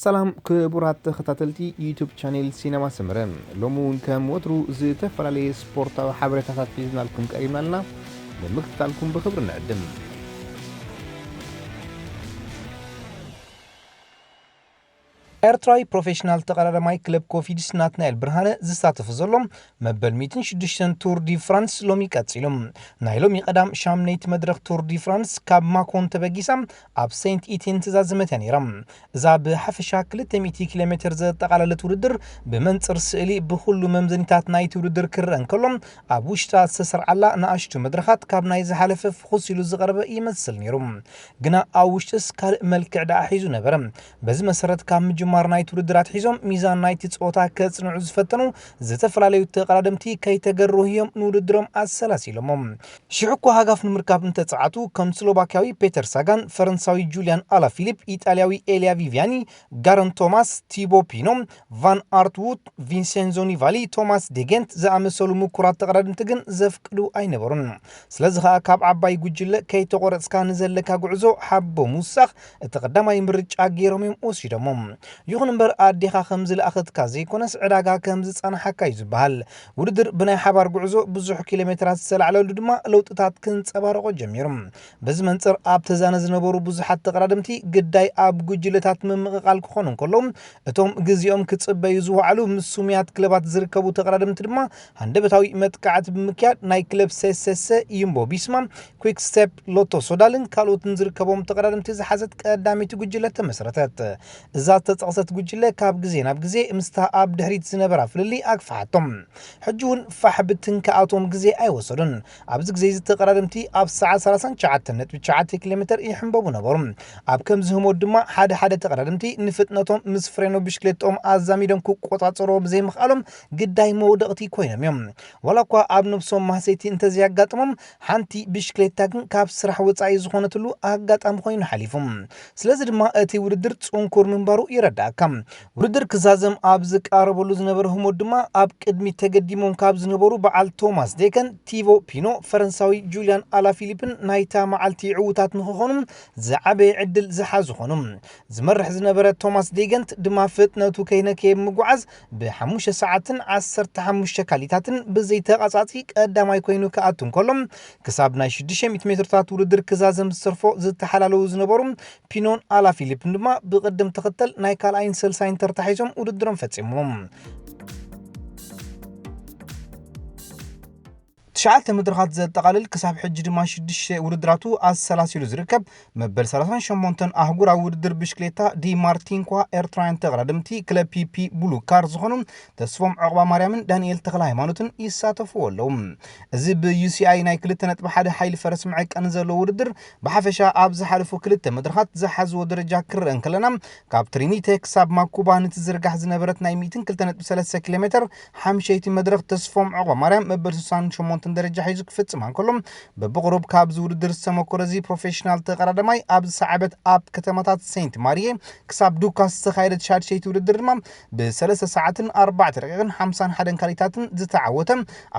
ሰላም ክቡራት ተኸታተልቲ ዩቱብ ቻኔል ሲነማ ሰመረ፣ ሎሚ እውን ከም ወትሩ ዝተፈላለየ ስፖርታዊ ሓበሬታታት ሒዝናልኩም ቀሪብና ኣለና። ንምክትታልኩም ብኽብሪ ንዕድም። ኤርትራዊ ፕሮፌሽናል ተቐዳዳማይ ክለብ ኮፊድስ ናትናኤል ብርሃነ ዝሳተፍ ዘሎ መበል ሚእትን ሽዱሽተን ቱር ዲ ፍራንስ ሎሚ ቀጺሉ። ናይ ሎሚ ቀዳም ሻምነይቲ መድረኽ ቱር ዲ ፍራንስ ካብ ማኮን ተበጊሳ ኣብ ሴንት ኢቲን ተዛዘመት እያ ነይራ። እዛ ብሓፈሻ ክልተ ሚእቲ ኪሎ ሜትር ዘጠቓለለት ውድድር ብመንጽር ስእሊ ብኹሉ መምዘኒታት ናይቲ ውድድር ክረአ እንከሎ፣ ኣብ ውሽጣ ዝተሰርዓላ ንኣሽቱ መድረኻት ካብ ናይ ዝሓለፈ ፍኹስ ኢሉ ዝቐረበ ይመስል ነይሩ። ግና ኣብ ውሽጥስ ካልእ መልክዕ ደኣ ሒዙ ነበረ። በዚ መሰረት ካብ ምጅማር ናይቲ ውድድር ኣትሒዞም ሚዛን ናይቲ ጸወታ ከጽንዑ ዝፈተኑ ዝተፈላለዩ ተቐዳደምቲ ከይተገርሁ እዮም ንውድድሮም ኣሰላሲሎሞ። ሽሕ እኳ ሃጋፍ ንምርካብ እንተጸዓቱ፣ ከም ስሎቫክያዊ ፔተር ሳጋን፣ ፈረንሳዊ ጁልያን ኣላፊሊፕ፣ ኢጣልያዊ ኤልያ ቪቪያኒ፣ ጋረን ቶማስ፣ ቲቦ ፒኖ፣ ቫን ኣርትዉድ፣ ቪንሴንዞ ኒቫሊ፣ ቶማስ ዴጌንት ዝኣመሰሉ ምኩራት ተቐዳደምቲ ግን ዘፍቅዱ ኣይነበሩን። ስለዚ ኸኣ ካብ ዓባይ ጉጅለ ከይተቖረጽካ ንዘለካ ጉዕዞ ሓቦ ምውሳኽ እቲ ቀዳማይ ምርጫ ገይሮም እዮም ወሲዶሞ። ይኹን እምበር ኣዴኻ ከም ዝለኣኸትካ ዘይኮነስ ዕዳጋ ከም ዝጸናሓካ እዩ ዝበሃል። ውድድር ብናይ ሓባር ጉዕዞ ብዙሕ ኪሎ ሜትራት ዝተላዕለሉ ድማ ለውጥታት ክንጸባረቖ ጀሚሩ። በዚ መንጽር ኣብ ተዛነ ዝነበሩ ብዙሓት ተቐዳደምቲ ግዳይ ኣብ ጉጅለታት ምምቕቓል ክኾኑ እንከለዉ፣ እቶም ግዜኦም ክጽበዩ ዝወዓሉ ምስ ስሙያት ክለባት ዝርከቡ ተቐዳደምቲ ድማ ሃንደበታዊ መጥቃዕቲ ብምክያድ ናይ ክለብ ሴሴሴ፣ ዩምቦ ቢስማ፣ ኩክ ስቴፕ፣ ሎቶ ሶዳልን ካልኦትን ዝርከቦም ተቐዳደምቲ ዝሓዘት ቀዳመይቲ ጉጅለ ተመስረተት። እዛ ዝተጠቕሰት ጉጅለ ካብ ግዜ ናብ ግዜ ምስታ ኣብ ድሕሪት ዝነበራ ፍልልይ ኣግፍሓቶም። ሕጂ እውን ፋሕ ብትን ክኣትዎም ግዜ ኣይወሰዱን። ኣብዚ ግዜ እዚ ተቐዳደምቲ ኣብ ሰዓት ሰላሳን ትሽዓተን ነጥቢ ትሽዓተ ኪሎ ሜትር ይሕንበቡ ነበሩ። ኣብ ከምዚ ህሞት ድማ ሓደ ሓደ ተቐዳደምቲ ንፍጥነቶም ምስ ፍሬኖ ብሽክሌትኦም ኣዛሚዶም ክቆጻጸርዎ ብዘይምኽኣሎም ግዳይ መውደቕቲ ኮይኖም እዮም። ዋላ እኳ ኣብ ነብሶም ማህሰይቲ እንተዘያጋጥሞም፣ ሓንቲ ብሽክሌታ ግን ካብ ስራሕ ወጻኢ ዝኾነትሉ ኣጋጣሚ ኮይኑ ሓሊፉ። ስለዚ ድማ እቲ ውድድር ጽንኩር ምንባሩ ይረዳእካ። ውድድር ክዛዘም ኣብ ዝቃረበሉ ዝነበረ ህሞት ድማ ኣብ ቅድሚት ተገዲሞም ካብ ዝነበሩ በዓል ቶማስ ዴከን፣ ቲቮ ፒኖ፣ ፈረንሳዊ ጁልያን ኣላፊሊፕን ናይታ መዓልቲ ዕዉታት ንኽኾኑ ዝዓበየ ዕድል ዝሓዙ ኾኑ። ዝመርሕ ዝነበረ ቶማስ ዴገንት ድማ ፍጥነቱ ከይነከየ ብምጉዓዝ ብሓሙሽተ ሰዓትን ዓሰርተ ሓሙሽተ ካሊታትን ብዘይተቓጻጺ ቀዳማይ ኮይኑ ክኣቱ እንከሎ፣ ክሳብ ናይ ሽዱሽተ ሚእቲ ሜትሮታት ውድድር ክዛዘም ዝተርፎ ዝተሓላለዉ ዝነበሩ ፒኖን ኣላ ፊሊፕን ድማ ብቕድም ተኸተል ናይ ካልኣይን ሰልሳይን ተርታ ሒዞም ውድድሮም ፈጺሞም። ትሽዓተ መድረኻት ዘጠቓልል ክሳብ ሕጂ ድማ ሽዱሽተ ውድድራቱ ኣሰላሲሉ ዝርከብ መበል ሰላሳን ሸሞንተን ኣህጉራዊ ውድድር ብሽክሌታ ዲ ማርቲንኳ ኤርትራውያን ተቐዳደምቲ ክለብ ፒፒ ብሉ ካር ዝኾኑ ተስፎም ዑቕባ ማርያምን ዳንኤል ተኽለ ሃይማኖትን ይሳተፍዎ ኣለዉ። እዚ ብ ዩ ሲ ኣይ ናይ ክልተ ነጥቢ ሓደ ሓይሊ ፈረስ መዐቀኒ ዘለዎ ውድድር ብሓፈሻ ኣብ ዝሓለፉ ክልተ መድረኻት ዝሓዝዎ ደረጃ ክረአ እንከለና፣ ካብ ትሪኒተ ክሳብ ማኩባ ንትዝርጋሕ ዝነበረት ናይ ሚእትን ክልተ ነጥቢ ሰለስተ ኪሎ ሜትር ሓምሸይቲ መድረኽ ተስፎም ዑቕባ ማርያም መበል ስሳን ሸሞንተን ደረጃ ሒዙ ክፍጽማ እንከሎ፣ በብቕሩብ ካብዚ ውድድር ዝተመኮረ እዚ ፕሮፌሽናል ተቐዳዳማይ ኣብ ዝሰዓበት ኣብ ከተማታት ሴንት ማሪየ ክሳብ ዱካስ ዝተኻየደት ሻድሸይቲ ውድድር ድማ ብሰለስተ ሰዓትን ኣርባዕተ ደቂቕን ሓምሳን ሓደን ካሊታትን ዝተዓወተ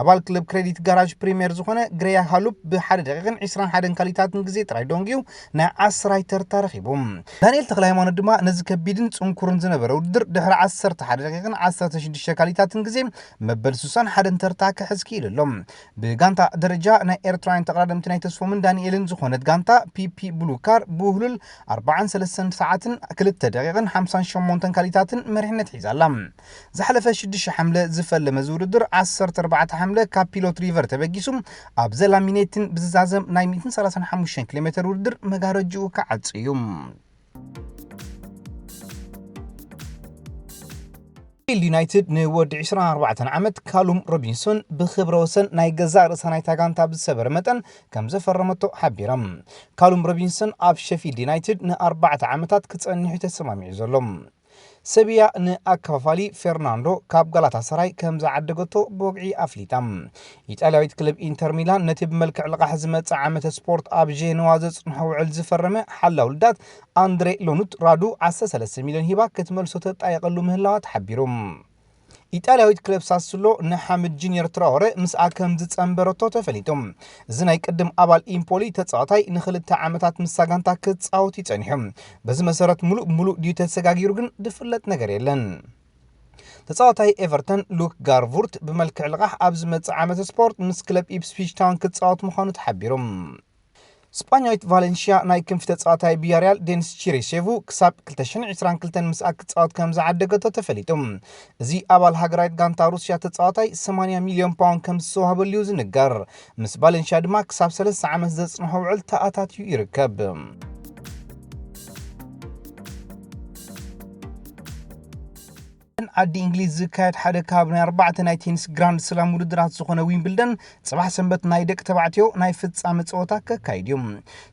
ኣባል ክለብ ክሬዲት ጋራጅ ፕሪምየር ዝኾነ ግሬያ ሃሉፕ ብሓደ ደቂቕን ዒስራን ሓደን ካሊታትን ግዜ ጥራይ ደንጊዩ ናይ ዓስራይ ተርታ ረኺቡ። ዳንኤል ተኽለ ሃይማኖት ድማ ነዚ ከቢድን ጽንኩርን ዝነበረ ውድድር ድሕሪ ዓሰርተ ሓደ ደቂቕን ዓሰርተ ሽዱሽተ ካሊታትን ግዜ መበል ስሳን ሓደን ተርታ ክሕዝ ክኢሉ ኣሎ። ብጋንታ ደረጃ ናይ ኤርትራውያን ተቐዳደምቲ ናይ ተስፎምን ዳንኤልን ዝኾነት ጋንታ ፒፒ ብሉ ካር ብውህሉል ኣርባዓን ሰለስተን ሰዓትን ክልተ ደቂቕን ሓምሳን ሸሞንተን ካሊታትን መሪሕነት ሒዛ ኣላ። ዝሓለፈ ሽዱሽተ ሓምለ ዝፈለመ እዚ ውድድር ዓሰርተ ኣርባዕተ ሓምለ ካብ ፒሎት ሪቨር ተበጊሱ ኣብ ዘላሚኔትን ብዝዛዘም ናይ ሚእትን ሰላሳን ሓሙሽተን ኪሎ ሜትር ውድድር መጋረጅኡ ክዓጽ እዩ። ፊልድ ዩናይትድ ንወዲ ዒስራን ኣርባዕተን ዓመት ካሉም ሮቢንሶን ብክብረ ወሰን ናይ ገዛእ ርእሳ ናይታ ጋንታ ብዝሰበረ መጠን ከም ዘፈረመቶ ሓቢራ። ካሉም ሮቢንሶን ኣብ ሸፊልድ ዩናይትድ ንኣርባዕተ ዓመታት ክጸንሕ እዩ ተሰማሚዑ ዘሎ። ሰብያ ንኣከፋፋሊ ፌርናንዶ ካብ ጋላታሰራይ ከም ዝዓደገቶ ብወግዒ ኣፍሊጣ። ኢጣልያዊት ክለብ ኢንተር ሚላን ነቲ ብመልክዕ ልቓሕ ዝመጽእ ዓመተ ስፖርት ኣብ ጄነዋ ዘጽንሖ ውዕል ዝፈረመ ሓላው ልዳት ኣንድሬ ሎኑት ራዱ ዓሰርተ ሰለስተ ሚልዮን ሂባ ክትመልሶ ተጣየቐሉ ምህላዋ ተሓቢሩ። ኢጣልያዊት ክለብ ሳስሎ ንሓምድ ጁኒየር ትራኦረ ምስኣ ከም ዝጸንበረቶ ተፈሊጡ። እዚ ናይ ቅድም ኣባል ኢምፖሊ ተጻዋታይ ንኽልተ ዓመታት ምስታ ጋንታ ክጻወት እዩ ጸኒሑ። በዚ መሰረት፣ ምሉእ ብምሉእ ድዩ ተሰጋጊሩ ግን ዝፍለጥ ነገር የለን። ተጻዋታይ ኤቨርተን ሉክ ጋርቩርት ብመልክዕ ልቓሕ ኣብ ዝመጽእ ዓመተ ስፖርት ምስ ክለብ ኢፕስዊች ታውን ክጻወት ምዃኑ ተሓቢሩ። ስጳኛዊት ቫለንሽያ ናይ ክንፊ ተጻዋታይ ቪያርያል ዴኒስ ቺሬሼቩ ክሳብ ክልተ ሽሕን ዕስራን ክልተን ምስኣ ክጻወት ከም ዝዓደገቶ ተፈሊጡ። እዚ ኣባል ሃገራዊት ጋንታ ሩስያ ተጻዋታይ ሰማንያ ሚልዮን ፓውንድ ከም ዝተዋህበሉ እዩ ዝንገር። ምስ ቫለንሽያ ድማ ክሳብ ሰለስተ ዓመት ዘጽንሖ ውዕል ተኣታትዩ ይርከብ። ዓዲ እንግሊዝ ዝካየድ ሓደ ካብ ናይ ኣርባዕተ ናይ ቴኒስ ግራንድ ስላም ውድድራት ዝኾነ ዊምብልደን፣ ጽባሕ ሰንበት ናይ ደቂ ተባዕትዮ ናይ ፍጻመ ጸወታ ከካይድ እዩ።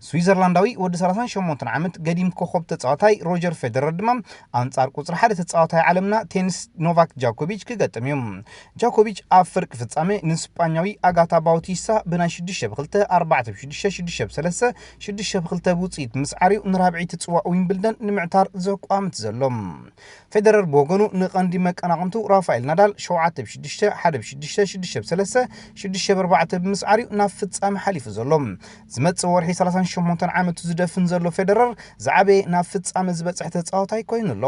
ስዊዘርላንዳዊ ወዲ ሰላሳን ሸሞንተን ዓመት ገዲም ኮኸብ ተጻዋታይ ሮጀር ፌደረር ድማ ኣንጻር ቁጽሪ ሓደ ተጻዋታይ ዓለምና ቴኒስ ኖቫክ ጃኮቪች ክገጥም እዩ። ጃኮቪች ኣብ ፍርቂ ፍጻመ ንስጳኛዊ ኣጋታ ባውቲስታ ብናይ ሽዱሽተ ብ ክልተ፣ ኣርባዕተ ብ ሽዱሽተ፣ ሽዱሽተ ብ ሰለስተ፣ ሽዱሽተ ብ ክልተ ብውጽኢት ምስዓር እዩ ንራብዐይቲ ጽዋእ ዊምብልደን ንምዕታር ዘቋምት ዘሎ። ፌደረር ብወገኑ ንቐንዲ መቀናቕንቱ ራፋኤል ናዳል ሸውዓተ ብ ሽዱሽተ፣ ሓደ ብ ሽዱሽተ፣ ሽዱሽተ ብ ሰለስተ፣ ሽዱሽተ ብ ኣርባዕተ ብምስዓር እዩ ናብ ፍጻመ ሓሊፉ ዘሎ። ዝመጽእ ወርሒ ሰላሳን ሸሞንተን ዓመቱ ዝደፍን ዘሎ ፌደረር ዝዓበየ ናብ ፍጻመ ዝበጽሐ ተጻዋታይ ኮይኑ ኣሎ።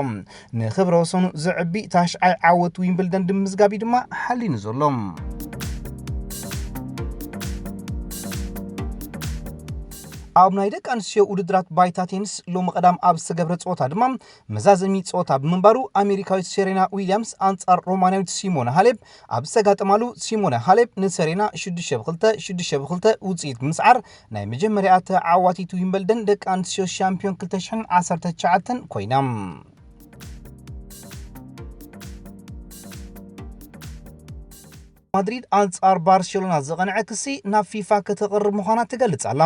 ንኽብረ ወሰኑ ዘዕቢ ታሽዓይ ዓወት ዊምብልደን ብምዝጋብ እዩ ድማ ሓሊኑ ዘሎ። ኣብ ናይ ደቂ ኣንስትዮ ውድድራት ባይታ ቴኒስ ሎሚ ቀዳም ኣብ ዝተገብረ ጸወታ ድማ መዛዘሚ ጸወታ ብምንባሩ፣ ኣሜሪካዊት ሴሬና ዊልያምስ ኣንጻር ሮማንያዊት ሲሞነ ሃሌፕ ኣብ ዝተጋጠማሉ፣ ሲሞነ ሃሌፕ ንሰሬና ሽዱሽተ ብ ክልተ፣ ሽዱሽተ ብ ክልተ ውጽኢት ብምስዓር ናይ መጀመርያ ተዓዋቲት ዊምበልደን ደቂ ኣንስትዮ ሻምፒዮን ክልተ ሽሕን ዓሰርተ ትሽዓተን ኮይና። ማድሪድ ኣንጻር ባርሴሎና ዝቐንዐ ክሲ ናብ ፊፋ ከተቕርብ ምዃና ትገልጽ ኣላ።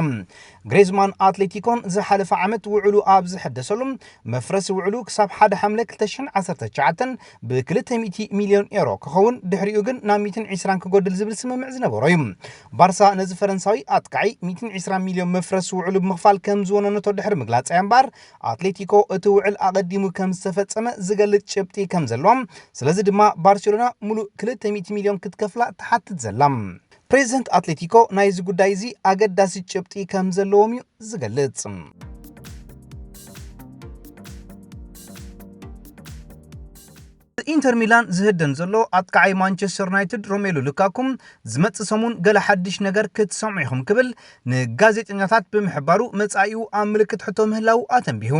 ግሬዝማን ኣትሌቲኮን ዝሓለፈ ዓመት ውዕሉ ኣብ ዝሐደሰሉ፣ መፍረሲ ውዕሉ ክሳብ ሓደ ሓምለ ክልተ ሽሕን ዓሰርተ ትሽዓተን ብ ክልተ ሚእቲ ሚልዮን ኤሮ ክኸውን፣ ድሕሪኡ ግን ናብ ሚእትን ዕስራን ክጎድል ዝብል ስምምዕ ዝነበሮ እዩ። ባርሳ ነዚ ፈረንሳዊ ኣጥቃዒ ሚእትን ዕስራን ሚልዮን መፍረሲ ውዕሉ ብምኽፋል ከም ዝወነነቶ ድሕሪ ምግላጽ እያ እምበኣር፣ ኣትሌቲኮ እቲ ውዕል ኣቐዲሙ ከም ዝተፈጸመ ዝገልጽ ጭብጢ ከም ዘለዎም፣ ስለዚ ድማ ባርሴሎና ሙሉእ ክልተ ሚእቲ ሚልዮን ክትከፍላ ትሓትት ዘላ። ፕሬዚደንት ኣትሌቲኮ ናይዚ ጉዳይ እዚ ኣገዳሲ ጭብጢ ከም ዘለዎም እዩ ዝገልጽ። ኢንተር ሚላን ዝህደን ዘሎ ኣጥቃዓይ ማንቸስተር ዩናይትድ ሮሜሉ ሉካኩ፣ ዝመጽእ ሰሙን ገለ ሓድሽ ነገር ክትሰምዑ ኢኹም ክብል ንጋዜጠኛታት ብምሕባሩ፣ መጻኢኡ ኣብ ምልክት ሕቶ ምህላዉ ኣተንቢሁ።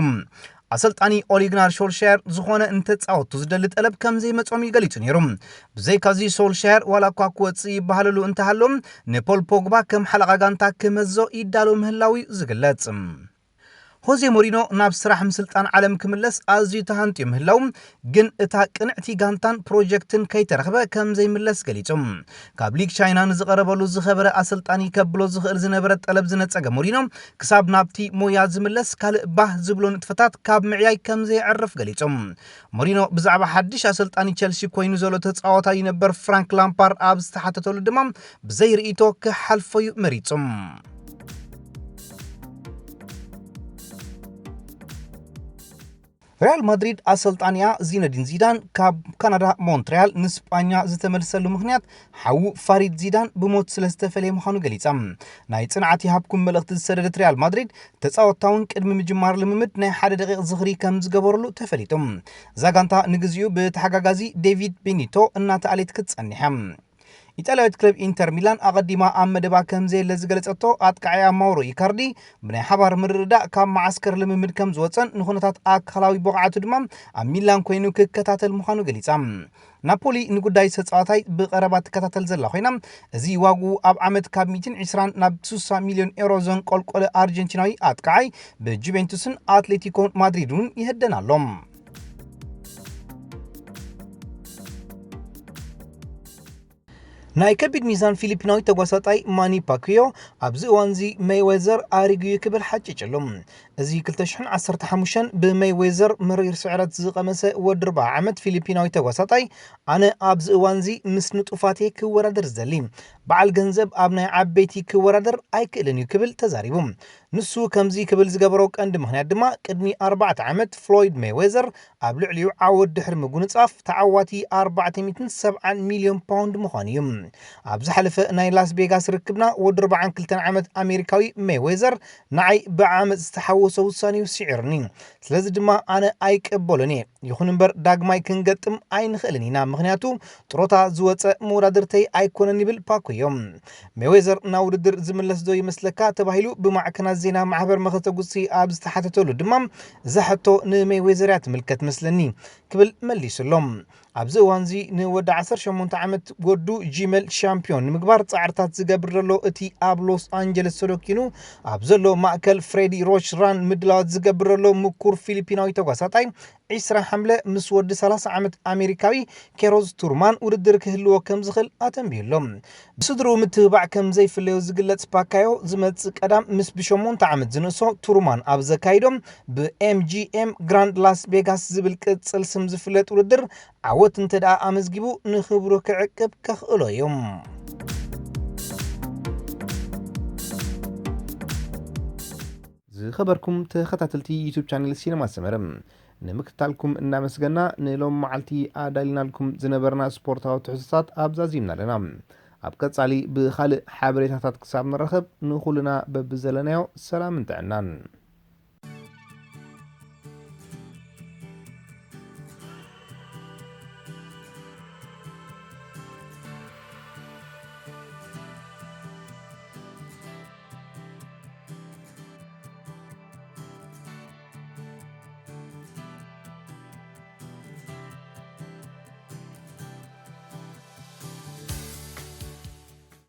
ኣሰልጣኒ ኦሊግናር ሾልሻየር ዝኾነ ንተጻወቱ ዝደሊ ጠለብ ከም ዘይመጾም እዩ ገሊጹ ነይሩ። ብዘይካዚ ሶልሻየር ዋላ እኳ ክወጽእ ይበሃለሉ እንተሃሎ፣ ንፖል ፖግባ ከም ሓለቓ ጋንታ ክመዞ ይዳሎ ምህላዉ እዩ ዝግለጽ። ሆዜ ሞሪኖ ናብ ስራሕ ምስልጣን ዓለም ክምለስ ኣዝዩ ተሃንጥዩ ምህላው፣ ግን እታ ቅንዕቲ ጋንታን ፕሮጀክትን ከይተረኽበ ከም ዘይምለስ ገሊጹ። ካብ ሊግ ቻይና ንዝቐረበሉ ዝኸበረ ኣሰልጣኒ ከብሎ ዝኽእል ዝነበረ ጠለብ ዝነጸገ ሞሪኖ፣ ክሳብ ናብቲ ሞያ ዝምለስ ካልእ ባህ ዝብሎ ንጥፈታት ካብ ምዕያይ ከም ዘየዕርፍ ገሊጹ። ሞሪኖ ብዛዕባ ሓድሽ ኣሰልጣኒ ቸልሲ ኮይኑ ዘሎ ተጻዋታይ ነበር ፍራንክ ላምፓርድ ኣብ ዝተሓተተሉ ድማ፣ ብዘይ ርእይቶ ክሓልፎ እዩ መሪጹ። ሪያል ማድሪድ ኣሰልጣኒኣ ዚነዲን ዚዳን ካብ ካናዳ ሞንትሪያል ንስጳኛ ዝተመልሰሉ ምኽንያት ሓዉ ፋሪድ ዚዳን ብሞት ስለ ዝተፈለየ ምዃኑ ገሊጻ። ናይ ጽንዓት ይሃብኩም መልእኽቲ ዝሰደደት ሪያል ማድሪድ፣ ተጻወትታ እውን ቅድሚ ምጅማር ልምምድ ናይ ሓደ ደቂቕ ዝኽሪ ከም ዝገበረሉ ተፈሊጡ። እዛ ጋንታ ንግዚኡ ብተሓጋጋዚ ዴቪድ ቤኒቶ እናተኣልየት ክትጸንሕ እያ። ኢጣልያዊት ክለብ ኢንተር ሚላን ኣቐዲማ ኣብ መደባ ከም ዘየለ ዝገለጸቶ ኣጥቃዓያ ማውሮ ኢካርዲ፣ ብናይ ሓባር ምርድዳእ ካብ መዓስከር ልምምድ ከም ዝወጸን ንኹነታት ኣካላዊ ብቕዓቱ ድማ ኣብ ሚላን ኮይኑ ክከታተል ምዃኑ ገሊጻ። ናፖሊ ንጉዳይ ተጻዋታይ ብቐረባ ትከታተል ዘላ ኮይና፣ እዚ ዋግኡ ኣብ ዓመት ካብ ሚእትን ዕስራን ናብ ስሳ ሚልዮን ኤሮ ዘንቆልቆለ ኣርጀንቲናዊ ኣጥቃዓይ ብጁቬንቱስን ኣትሌቲኮ ማድሪድ እውን ይህደን ኣሎ። ናይ ከቢድ ሚዛን ፊሊፒናዊ ተጓሳጣይ ማኒ ፓክዮ ኣብዚ እዋንዚ ሜይዌዘር ኣሪጉ እዩ ክብል ሓጭጭሉ። እዚ ክልተ ሽሕን ዓሰርተ ሓሙሽተን ብሜይዌዘር መሪር ስዕረት ዝቐመሰ ወዲ ኣርብዓ ዓመት ፊሊፒናዊ ተጓሳጣይ፣ ኣነ ኣብዚ እዋንዚ ምስ ንጡፋት እየ ክወዳደር ዝደሊ። በዓል ገንዘብ ኣብ ናይ ዓበይቲ ክወዳደር ኣይክእልን እዩ ክብል ተዛሪቡ። ንሱ ከምዚ ክብል ዝገበሮ ቀንዲ ምኽንያት ድማ፣ ቅድሚ ኣርባዕተ ዓመት ፍሎይድ ሜይዌዘር ኣብ ልዕሊኡ ዓወት ድሕሪ ምጉንጻፍ፣ ተዓዋቲ ኣርባዕተ ሚእትን ሰብዓን ሚልዮን ፓውንድ ምዃኑ እዩ። ኣብ ዝሓለፈ ናይ ላስ ቬጋስ ርክብና፣ ወዲ ኣርባዓን ክልተን ዓመት ኣሜሪካዊ ሜይዌዘር ንዓይ ብዓመጽ ዝተሓወሶ ውሳኔ እዩ ስዒሩኒ። ስለዚ ድማ ኣነ ኣይቅበሎን እየ። ይኹን እምበር ዳግማይ ክንገጥም ኣይንኽእልን ኢና፣ ምኽንያቱ ጥሮታ ዝወጸ መወዳድርተይ ኣይኮነን ይብል ፓኮዮ። ሜይዌዘር ናብ ውድድር ዝምለስ ዶ ይመስለካ ተባሂሉ ብማዕከናት ዜና ማሕበር መኸተ ጉሲ ኣብ ዝተሓተተሉ ድማ፣ እዛ ሕቶ ንሜይዌዘር እያ ትምልከት መስለኒ ክብል መሊሱሎም። ኣብዚ እዋንዚ ንወዲ ዓሰርተ ሸሞንተ ዓመት ወዱ ጂመል ሻምፒዮን ንምግባር ጻዕርታት ዝገብር ዘሎ እቲ ኣብ ሎስ ኣንጀለስ ተደኪኑ ኣብ ዘሎ ማእከል ፍሬዲ ሮች ራን ምድላዋት ዝገብር ዘሎ ምኩር ፊሊፒናዊ ተጓሳጣይ፣ ዕስራ ሓምለ ምስ ወዲ ሰላሳ ዓመት ኣሜሪካዊ ኬሮዝ ቱርማን ውድድር ክህልዎ ከም ዝኽእል ኣተንቢዩሎም። ብስድርኡ ምትብባዕ ከም ዘይፍለዮ ዝግለጽ ፓካዮ፣ ዝመጽእ ቀዳም ምስ ብሸሞንተ ዓመት ዝንእሶ ቱርማን ኣብ ዘካይዶም ብኤምጂኤም ግራንድ ላስ ቬጋስ ዝብል ቅጽል ስም ዝፍለጥ ውድድር ዓወት እንተ ደኣ ኣመዝጊቡ፣ ንኽብሩ ክዕቅብ ከኽእሎ እዩ። ዝኸበርኩም ተኸታተልቲ ዩቱብ ቻነል ሲነማ ሰመረ፣ ንምክትታልኩም እናመስገና፣ ንሎም መዓልቲ ኣዳሊናልኩም ዝነበርና ስፖርታዊ ትሕዝቶታት ኣብዛዚምና ኣለና። ኣብ ቀጻሊ ብኻልእ ሓበሬታታት ክሳብ ንራኸብ፣ ንኹልና በብዘለናዮ ሰላምን ጥዕናን።